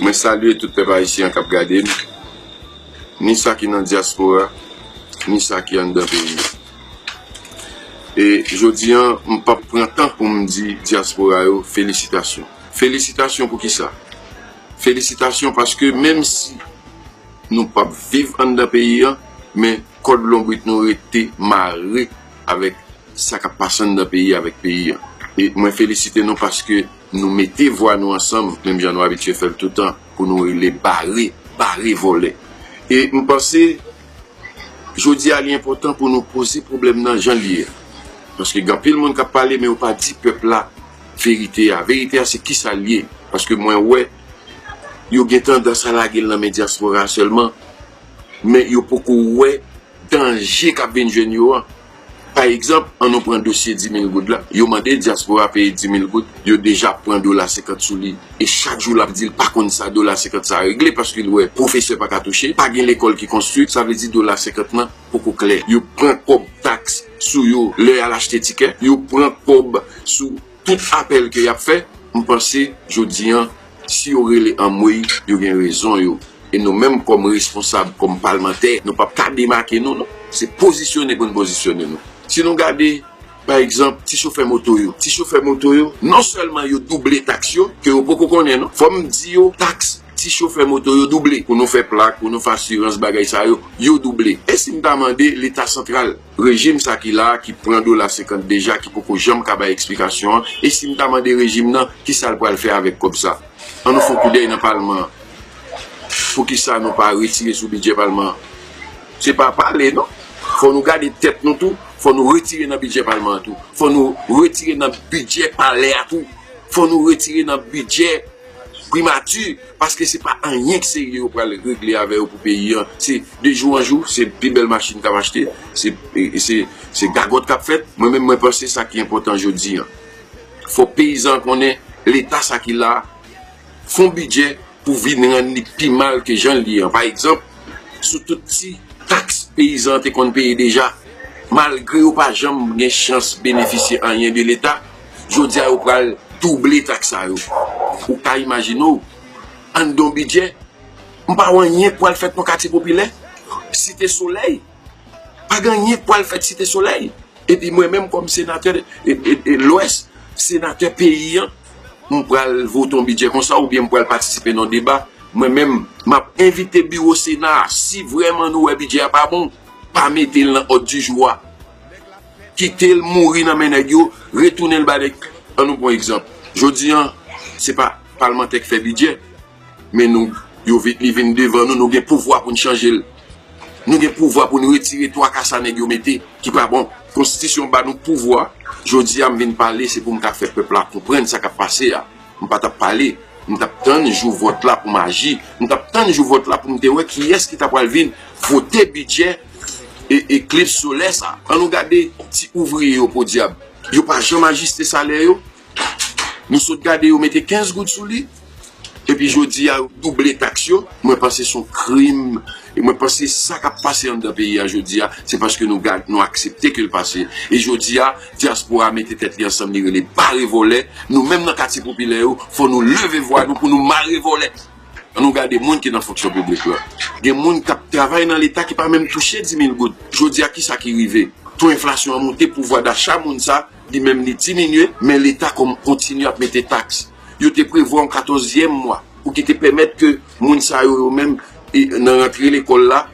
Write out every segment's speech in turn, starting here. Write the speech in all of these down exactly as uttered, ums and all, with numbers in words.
Mwen salye tout pèp ayisyen k ap gade m, ni sa ki nan dyaspora, ni sa ki anndan peyi a. E jodi a, m p ap pran tan pou m di dyaspora yo felisitasyon. Felisitasyon pou kisa? Felisitasyon paske menm si nou p ap viv anndan peyi a, men kòd lonbrit nou rete mare avèk sa k ap pase anndan peyi avèk peyi a. E mwen felisite nou paske nou mete vwa nou ansanm, menm jan nou abitye fè l toutan, pou nou rele bare, bare vòlè. E m panse, jodi a, li enpòtan pou nou poze pwoblèm nan jan l ye a. Paske gen anpil moun k ap pale, men yo pa di pèp la verite a. Verite a, se kisa l ye. Paske mwen wè, yo gen tandans a lage l nan men dyaspora a sèlman, men yo poko wè danje k ap vin jwenn yo an. Pa egzanp, an nou pran dosye di mil goud la. Yo mande dyaspora peye di mil goud, yo deja pran dola senkant sou li. E chak jou l ap di l pa konn sa dola senkant sa regle, paske l wè pwofesè pa ka touche, pa gen lekòl ki konstwi, sa vle di dola senkant nan poko klè. Yo pran kòb taks sou yo lè y al achte tikè, yo pran kòb sou tout apèl ke y ap fè. M panse, jodi a, si yo rele anmwey, yo gen rezon yo. E nou menm kòm responsab, kòm palmantè, nou p ap ka demake nou, non. Se pozisyone pou n pozisyone nou. Si nou gade, pa egzanp, ti chofè moto yo. Ti chofè moto yo, non sèlman yo double taks yo, ke yo poko konnen, non. Fò m di yo, taks ti chofè moto yo double. Pou nou fè plak, pou nou fè asirans, bagay sa yo, yo double. E si m ta mande Leta santral, rejim sa ki la a, ki pran dola senkant deja, ki poko janm ka bay eksplikasyon an, e si m ta mande rejim nan, kisa l pral fè avèk kòb sa? An nou fè yon koudèy nan palman an. Poukisa nou pa retire sou bidjè palman an? Se pa pale, non. Fò nou gade tèt nou tou. Fò nou retire nan bidjè palman an tou. Fò nou retire nan bidjè palè a tou. Fò nou retire nan bidjè primati, paske se pa anyen k serye yo pral regle avè yo pou peyi an. Se de jou an jou, se pi bèl machin k ap achte, se, se, se gagòt k ap fèt. Mwen menm, mwen panse sa ki enpòtan jodi an. Fò peyizan konnen Leta sa ki la, fè yon bidjè pou vin rann li pi mal ke jan l ye an. Pa egzanp, sou tout ti taks peyizan te konn peye deja, malgre yo pa janm gen chans benefisye anyen de Leta, jodi a yo pral double taks sa yo. Ou ka imajine w, anndan yon bidjè, m pa wè anyen k pral fèt nan katye popilè, Site Solèy. Pa gen anyen k pral fèt Site Solèy. Epi mwen menm kòm senatè e, e, e Lwès, senatè peyi an, m pral vote yon bidjè konsa oubyen m pral patisipe nan deba. Mwen menm, m ap envite biwo Sena a, si vrèman nou wè bidjè a pa bon, pa mete l nan òd di jou a. Kite l mouri nan men nèg yo, retounen l ba nèg. An nou pran egzanp. Jodi an, se pa palmantè k fè bidjè, men nou, yo vi-, li vin devan nou, nou gen pouvwa pou n chanje l. Nou gen pouvwa pou n retire twa ka sa nèg yo mete ki pa bon. Konstitisyon ba nou pouvwa. Jodi a, m vin pale, se pou m ka fè pèp la konprann sa k ap pase a. M pa t ap pale. M t ap tann jou vòt la pou m aji. M t ap tann jou vòt la pou m te wè kiyès ki ta pral vin vote bidjè e, eklips solè sa. An nou gade ti ouvriye yo, podyab. Yo pa janm ajiste salè yo. Nou sot gade yo mete kenz goud sou li. Epi jodi a, yo double taks yo. Mwen panse se yon krim. E mwen panse sa k ap pase anndan peyi a jodi a, se paske nou gad, nou aksepte ke l pase. E jodi a, dyaspora mete tèt li ansanm, li rele bare vòlè. Nou menm nan katye popilè yo, fò nou leve vwa nou pou nou mare vòlè. An nou gade moun ki nan fonksyon piblik la. Gen moun k ap travay nan Leta ki pa menm touche di mil goud. Jodi a, kisa ki rive? To enflasyon an monte, pouvwa dacha moun sa, li menm li diminye, men Leta kòm kontinye ap mete taks. Yo te prevwa yon katòzyèm mwa pou ki te pèmèt ke moun sa yo, yo menm, e, nan rantre lekòl la,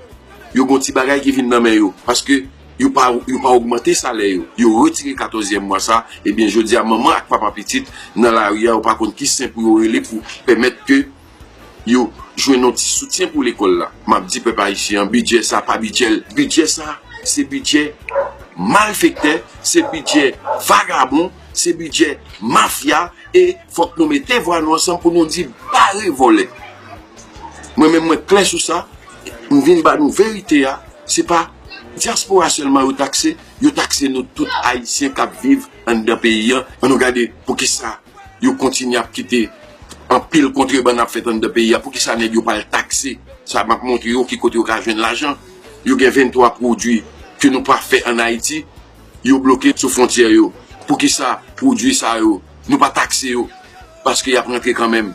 yo gon ti bagay ki vin nan men yo. Paske yo pa, yo pa ogmante salè yo. Yo retire katòzyèm mwa sa, ebyen, jodi a, manman ak papa pitit nan lari a, yo pa konn ki sen pou yo rele pou pèmèt ke yo jwenn yon ti soutyen pou lekòl la. M ap di pèp ayisyen an, bidjè sa pa bidjè l. Bidjè sa, se bidjè malfektè, se bidjè vagabon, se bidjè mafya, e fòk nou mete vwa nou ansanm pou nou di bare vòlè. Mwen menm, mwen klè sou sa, m vin ba nou verite a, se pa dyaspora sèlman yo takse, yo takse nou tout ayisyen k ap viv anndan peyi an. An nou gade poukisa yo kontinye ap kite anpil kontrebann ap fèt anndan peyi a. Poukisa nèg yo pa al takse? Sa m ap montre yo ki kote yo ka jwenn lajan. Yo gen venntwa pwodui ke nou pa fè ann Ayiti, yo bloke sou fwontyè yo. Poukisa pwodui sa yo, nou pa takse yo? Paske y ap rantre kanmenm.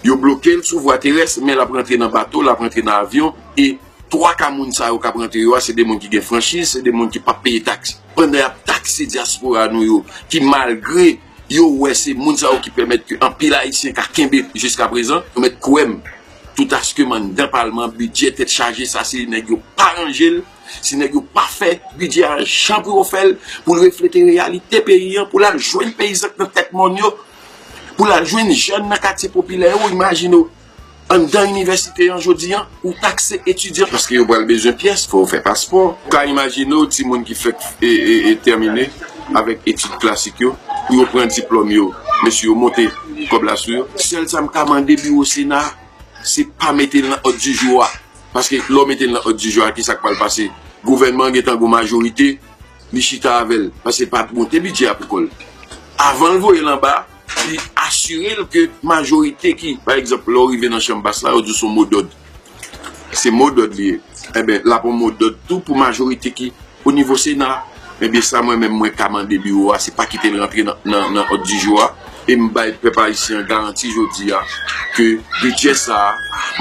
Yo bloke l sou vwa terès, men l ap rantre nan bato, l ap rantre nan avyon, e twa ka moun sa yo k ap rantre yo a, se de moun ki gen franchiz, se de moun ki p ap peye taks. Pandan y ap takse dyaspora nou yo, ki malgre yo wè se moun sa yo ki pèmèt ke anpil Ayisyen ka kenbe jiska prezan, yo mèt kwè m, toutaske m anndan palman, bidjè tèt chaje sa, se nèg yo pa ranje l, se nèg yo pa fè bidjè a jan pou yo fè l, pou l reflete reyalite peyi an, pou l al jwenn peyizan k nan tèt mòn yo, pou l al jwenn jèn nan katye popilè yo, imajine w, anndan inivèsite an jodi an, ou takse etidyan, paske yo pral bezwen pyès, fò yo fè paspò. Ou ka imajine w, timoun ki fèk e, e, e tèmine avèk etid klasik yo, pou yo pran diplòm yo, mesye yo monte kòb la sou yo. Sèl sa m ka mande biwo Sena, se pa mete l nan òd di jou a. Paske lè w mete l nan òd di jou a, ki sa k pral pase? Gouvènman an gentan gon majorite, li chita avè l, paske l pa monte bidjè a pou kò l. Avan l voye l anba, li asire l ke majorite ki, pa egzanp, lè w rive nan chanm bas la, yo di w se yon modòd. Se modòd li ye. Enben, l ap yon modòd tou pou majorite ki o nivo Sena. Enben, sa mwen menm mwen ka mande biwo a, se pa kite l rantre nan, nan, nan òd di jou a. E m bay pèp ayisyen an garanti jodi a ke bidjè sa a,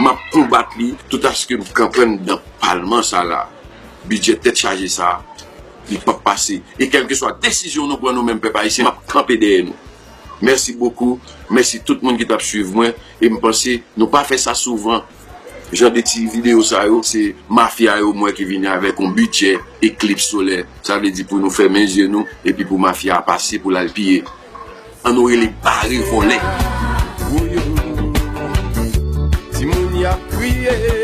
m ap konbat li toutaske m kanpe anndan palman sa la. Bidjè tèt chaje sa a, li p ap pase. E kèlkeswa desizyon nou pran nou menm pèp ayisyen, m ap kanpe dèyè nou. Mèsi bokou. Mèsi tout moun ki t ap swiv mwen. E m panse nou pa fè sa souvan. Jan de ti videyo sa yo, se mafya yo m wè ki vini avèk yon bidjè eklips solè. Sa vle di pou nou fèmen zye nou epi pou mafya a pase pou l al piye. An nou rele bare vòlè. Woyo, timoun y ap kriye.